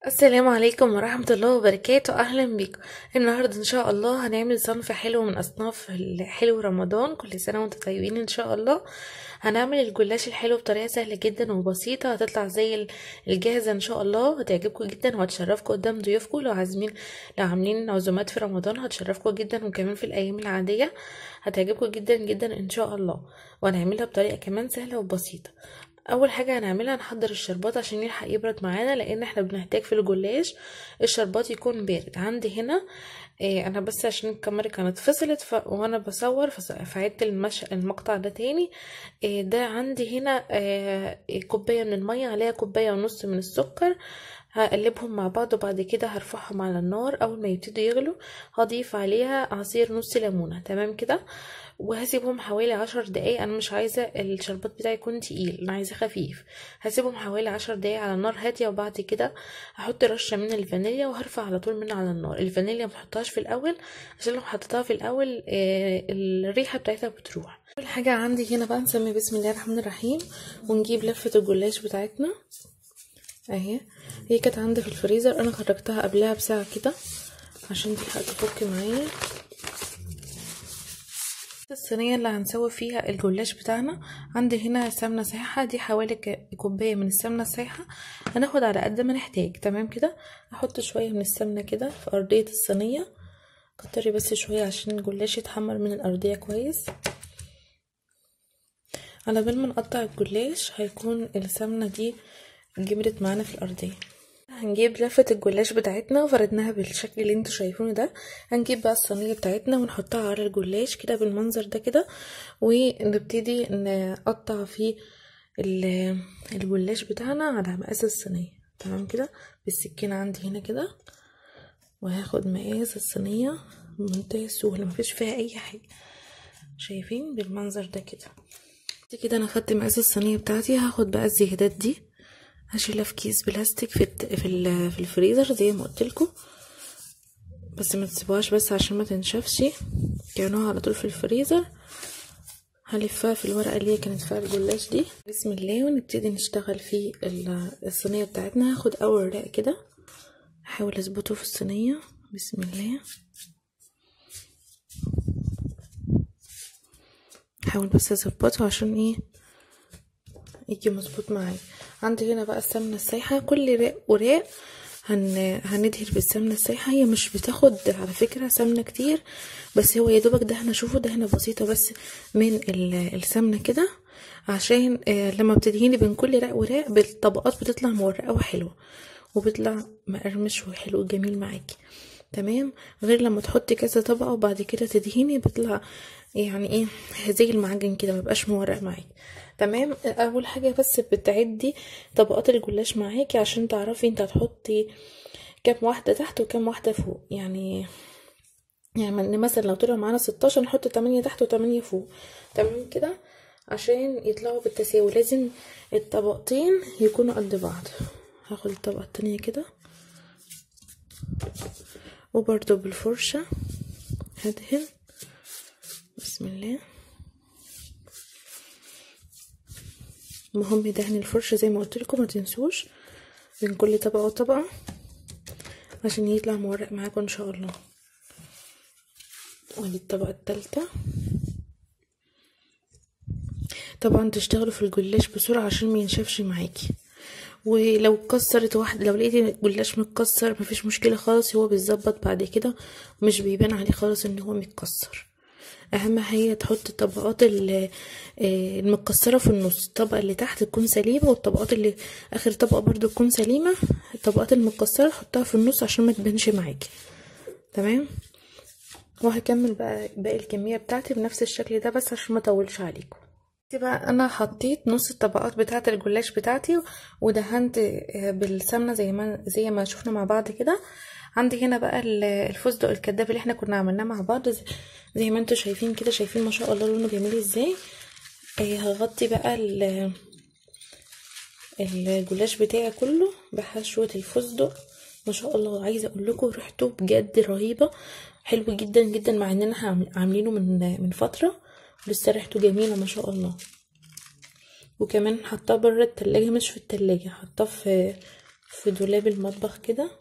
السلام عليكم ورحمة الله وبركاته. أهلا بيكم. النهاردة إن شاء الله هنعمل صنف حلو من أصناف الحلو رمضان. كل سنة وانتم طيبين إن شاء الله. هنعمل الجلاش الحلو بطريقة سهلة جدا وبسيطة، هتطلع زي الجاهزة إن شاء الله، هتعجبكم جدا وهتشرفكم قدام ضيوفكم. لو عازمين، لو عاملين عزومات في رمضان هتشرفكم جدا، وكمان في الأيام العادية هتعجبكم جدا جدا إن شاء الله. وهنعملها بطريقة كمان سهلة وبسيطة. اول حاجة هنعملها نحضر الشربات عشان يلحق يبرد معانا، لان احنا بنحتاج في الجلاش الشربات يكون بارد. عندي هنا انا بس عشان الكاميرا كانت فصلت وانا بصور فعدت المقطع ده تاني. ده عندي هنا كوباية من المية عليها كوباية ونص من السكر، هقلبهم مع بعض وبعد كده هرفعهم على النار. اول ما يبتدوا يغلوا هضيف عليها عصير نص ليمونه، تمام كده، وهسيبهم حوالي 10 دقايق. انا مش عايزه الشربات بتاعي يكون تقيل، انا عايزاه خفيف. هسيبهم حوالي 10 دقايق على نار هادية، وبعد كده هحط رشه من الفانيليا وهرفع على طول من على النار. الفانيليا ما تحطهاش في الاول، عشان لو حطيتها في الاول الريحة بتاعتها بتروح. اول حاجة عندي هنا بقى نسمي بسم الله الرحمن الرحيم، ونجيب لفه الجلاش بتاعتنا اهي. هي كانت عندي في الفريزر، انا خرجتها قبلها بساعة كده عشان تلحق تفك معايا. الصينية اللي هنسوي فيها الجلاش بتاعنا، عندي هنا سمنه سايحه، دي حوالي كوباية من السمنة السايحه، هناخد على قد ما نحتاج، تمام كده. احط شوية من السمنة كده في ارضية الصينية، كتري بس شوية عشان الجلاش يتحمر من الارضية كويس. على بال ما نقطع الجلاش هيكون السمنة دي جمرت معانا في الارضية. هنجيب لفه الجلاش بتاعتنا وفردناها بالشكل اللي انتوا شايفينه ده. هنجيب بقى الصينية بتاعتنا ونحطها على الجلاش كده بالمنظر ده كده، ونبتدي نقطع فيه الجلاش بتاعنا على مقاس الصينية، تمام كده. بالسكينة عندي هنا كده، وهاخد مقاس الصينية بمنتهى السهولة، مفيش فيها اي حاجة، شايفين بالمنظر ده كده. كده انا خدت مقاس الصينية بتاعتي. هاخد بقى الزيادات دي هشيلها في كيس بلاستيك في الفريزر زي ما قلت لكم، بس ما تسيبوهاش بس عشان ما تنشفش، كانوها على طول في الفريزر. هلفها في الورقة اللي هي كانت فيها الجلاش دي، بسم الله. ونبتدي نشتغل في الصينية بتاعتنا. هاخد اول رق كده، احاول اظبطه في الصينية، بسم الله. احاول بس اظبطه عشان ايه يجي مظبوط معايا. عندي هنا بقى السمنة السايحه، كل رق وراق هندهن بالسمنه السايحه. هي مش بتاخد على فكرة سمنه كتير، بس هو يا دوبك دهنه، شوفوا دهنه بسيطة بس من السمنة كده، عشان لما بتدهني بين كل رق وراق بالطبقات بتطلع مورقه وحلوه، وبيطلع مقرمش وحلو جميل معاكي، تمام. غير لما تحطي كذا طبقه وبعد كده تدهني بيطلع يعني ايه زي المعجن كده، مبقاش مورق معاكي، تمام. اول حاجة بس بتعدي طبقات الجلاش معاكي عشان تعرفي انت هتحطي كام واحدة تحت وكام واحدة فوق. يعني مثلا لو طلعوا معانا 16 نحط 8 تحت و8 فوق، تمام كده، عشان يطلعوا بالتساوي. لازم الطبقتين يكونوا قد بعض. هاخد الطبقة التانية كده، وبرده بالفرشه هدهن، بسم الله. المهم دهن الفرشة زي ما قلت لكم، ما تنسوش بين كل طبقه وطبقه عشان يطلع مورق معاكم ان شاء الله. وادي الطبقة الثالثة. طبعا تشتغلوا في الجلاش بسرعة عشان ما ينشفش معاكي، ولو اتكسرت واحدة، لو لقيتي الجلاش متكسر مفيش مشكلة خالص، هو بيتظبط بعد كده، مش بيبان عليه خالص ان هو متكسر. اهم حاجة تحط الطبقات المتكسره في النص، الطبقة اللي تحت تكون سليمة، والطبقات اللي اخر طبقه برضو تكون سليمة. الطبقات المتكسره حطها في النص عشان ما تبانش معاكي، تمام. وهكمل بقى باقي الكمية بتاعتي بنفس الشكل ده، بس عشان ما اطولش عليكم. بقى انا حطيت نص الطبقات بتاعه الجلاش بتاعتي، ودهنت بالسمنه زي ما شفنا مع بعض كده. عندي هنا بقى الفستق الكداب اللي احنا كنا عملناه مع بعض، زي ما انتوا شايفين كده، شايفين ما شاء الله لونه جميل ازاي. هغطي بقى الجلاش بتاعي كله بحشوه الفستق. ما شاء الله، عايزه اقول لكم ريحته بجد رهيبة، حلو جدا جدا، مع اننا عاملينه من فترة لسه ريحته جميلة ما شاء الله. وكمان حطاه بره التلاجة، مش في التلاجة، حطاه في في دولاب المطبخ كده،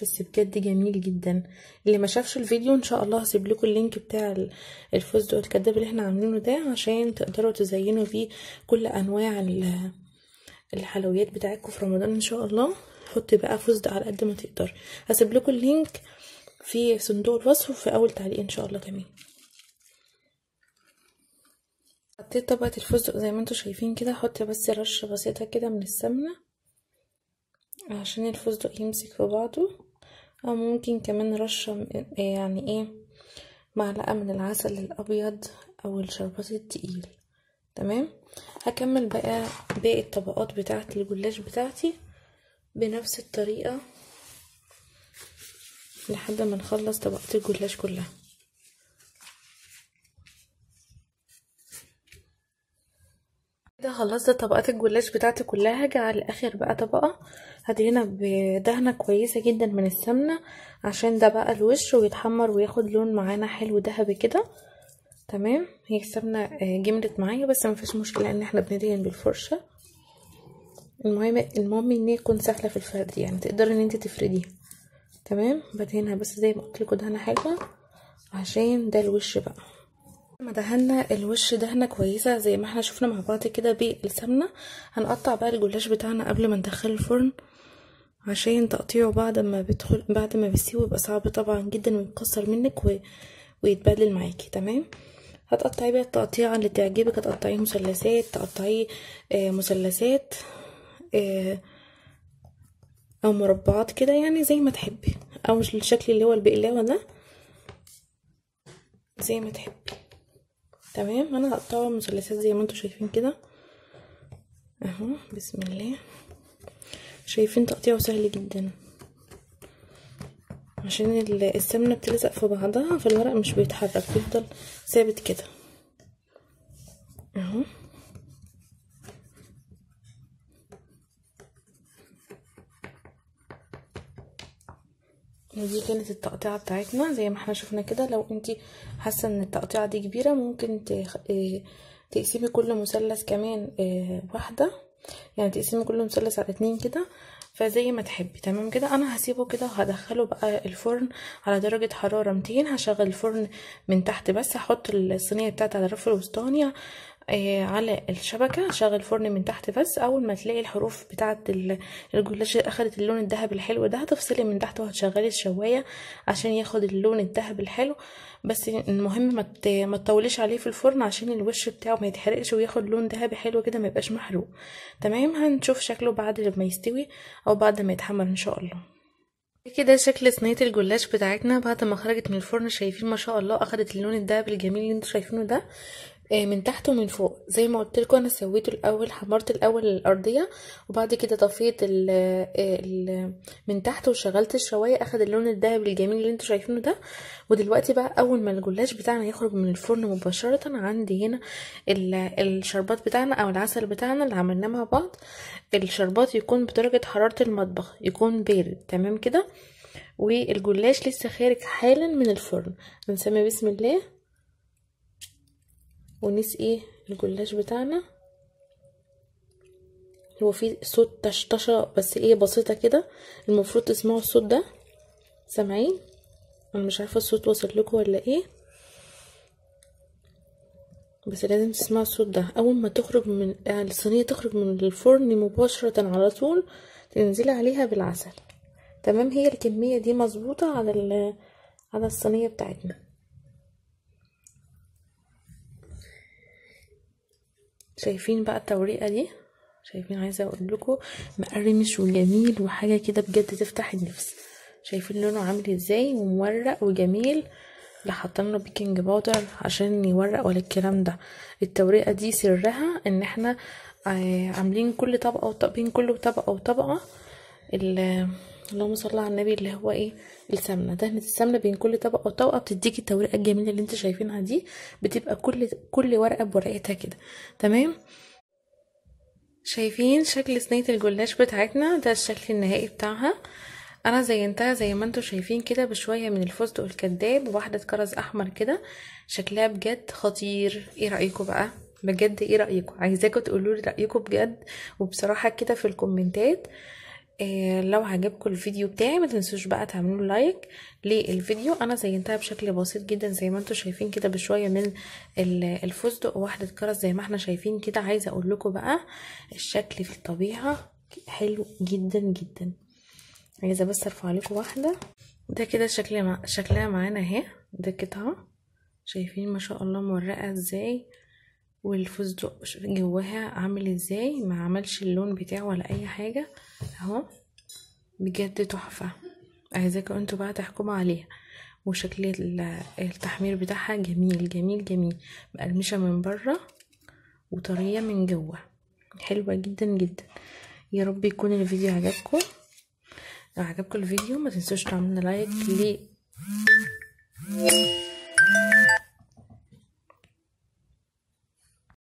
بس بجد جميل جدا. اللي ما شافش الفيديو ان شاء الله هسيب لكم ال link بتاع الفستق الكداب اللي احنا عاملينه ده، عشان تقدروا تزينوا بيه كل انواع الحلويات بتاعتكم في رمضان ان شاء الله. حطي بقى فستق على قد ما تقدر. هسيب لكم ال link في صندوق الوصف وفي اول تعليق ان شاء الله. كمان حطيت طبقه الفستق زي ما انتم شايفين كده. حطي بس رشه بسيطة كده من السمنة عشان الفستق يمسك في بعضه، او ممكن كمان رشه يعني ايه معلقه من العسل الابيض او الشربات التقيل. تمام. هكمل بقى باقي الطبقات بتاعه الجلاش بتاعتي بنفس الطريقة لحد ما نخلص طبقات الجلاش كلها. كده خلصت طبقات الجلاش بتاعتي كلها. هاجي على الاخر بقى طبقه هدهنها بدهنه كويسة جدا من السمنة، عشان ده بقى الوش ويتحمر وياخد لون معانا حلو ذهبي كده. تمام. هي السمنة جمدت معايا بس مفيش مشكلة ان احنا بندهن بالفرشه. المهم ان هي تكون سهلة في الفرد، يعني تقدري ان انت تفرديها. تمام. بدهنها بس زي ما قلت لكم دهنه حلوة عشان ده الوش بقى. لما دهنا الوش دهنه كويسة زي ما احنا شفنا مع بعض كده بالسمنه، هنقطع بقى الجلاش بتاعنا قبل ما ندخله الفرن، عشان تقطيعه بعد ما بيستوي يبقى صعب طبعا جدا ويتكسر منك ويتبهدل معاكي. تمام. هتقطعيه بقى التقطيعه اللي تعجبك، هتقطعيه مثلثات، تقطعيه مثلثات او مربعات كده، يعني زي ما تحبي، او الشكل اللي هو البقلاوه ده زي ما تحبي. تمام. انا هقطعه مثلثات زي ما انتم شايفين كده اهو. بسم الله. شايفين تقطيعه سهل جدا عشان السمنة بتلزق في بعضها، فالورق مش بيتحرك، بيفضل ثابت كده اهو. ودي كانت التقطيعه بتاعتنا زي ما احنا شفنا كده. لو انتي حاسه ان التقطيعه دي كبيرة ممكن تقسمي كل مثلث كمان واحدة، يعني تقسمي كل مثلث على 2 كده، فزي ما تحبي. تمام كده. انا هسيبه كده وهدخله بقى الفرن على درجه حرارة 200. هشغل الفرن من تحت بس، هحط الصينية بتاعتي على الرف الوسطاني على الشبكة، هشغل الفرن من تحت بس. اول ما تلاقي الحروف بتاعه الجلاش اخدت اللون الذهبي الحلو ده، هتفصلي من تحت وهتشغلي الشوايه عشان ياخد اللون الذهبي الحلو. بس المهم ما تطوليش عليه في الفرن عشان الوش بتاعه ما يتحرقش وياخد لون ذهبي حلو كده، ما يبقاش محروق. تمام. هنشوف شكله بعد ما يستوي او بعد ما يتحمر ان شاء الله. كده شكل صينية الجلاش بتاعتنا بعد ما خرجت من الفرن. شايفين ما شاء الله اخدت اللون الذهبي الجميل اللي انتوا شايفينه ده من تحت ومن فوق. زي ما قلت لكم انا سويته الاول، حمرت الاول الارضية وبعد كده طفيت ال من تحت وشغلت الشوايه، اخد اللون الذهبي الجميل اللي انتوا شايفينه ده. ودلوقتي بقى اول ما الجلاش بتاعنا يخرج من الفرن مباشرة، عندي هنا الشربات بتاعنا او العسل بتاعنا اللي عملناه مع بعض. الشربات يكون بدرجة حرارة المطبخ، يكون بارد. تمام كده. والجلاش لسه خارج حالا من الفرن. بنسمي بسم الله ونسقي الجلاش بتاعنا. هو فيه صوت طشطشه بس ايه بسيطة كده، المفروض تسمعوا الصوت ده. سامعين؟ انا مش عارفه الصوت وصل لكم ولا ايه، بس لازم تسمعوا الصوت ده. اول ما تخرج من الصينية، تخرج من الفرن مباشرة على طول تنزلي عليها بالعسل. تمام. هي الكمية دي مظبوطة على الصينية بتاعتنا. شايفين بقى التوريقه دي؟ شايفين؟ عايزه اقول لكم مقرمش وجميل وحاجه كده بجد تفتح النفس. شايفين لونه عامل ازاي ومورق وجميل. لا حاطين له baking powder عشان يورق ولا الكلام ده. التوريقه دي سرها ان احنا عاملين كل طبقه وطبقين، كل طبقه وطبقه اللهم صل على النبي اللي هو ايه السمنة، دهنه السمنة بين كل طبقه وطبقه بتديكي التوريقه الجميلة اللي انت شايفينها دي، بتبقى كل ورقة بورقتها كده. تمام. شايفين شكل صينية الجلاش بتاعتنا؟ ده الشكل النهائي بتاعها. انا زينتها زي ما انتم شايفين كده بشوية من الفستق الكداب وواحدة كرز احمر كده. شكلها بجد خطير. ايه رايكم بقى بجد؟ ايه رايكم؟ عايزاكم تقولوا لي رايكم بجد وبصراحة كده في الكومنتات. لو عجبكم الفيديو بتاعي ما تنسوش بقى تعملوا like للفيديو. انا زينتها بشكل بسيط جدا زي ما انتم شايفين كده، بشوية من الفستق وواحدة كرز زي ما احنا شايفين كده. عايزه اقول لكم بقى الشكل في الطبيعة حلو جدا جدا. عايزه بس ارفع لكم واحدة. ده كده شكلها معانا اهي. ده قطعه، شايفين ما شاء الله مورقه ازاي، والفستق جواها عامل ازاي، ما عملش اللون بتاعه ولا اي حاجة اهو. بجد تحفة. عايزاكم انتوا بقى تحكموا عليها. وشكل التحمير بتاعها جميل جميل جميل، مقرمشه من بره وطريه من جوه، حلوة جدا جدا. يا رب يكون الفيديو عجبكم. لو عجبكم الفيديو ما تنسوش تعملوا like.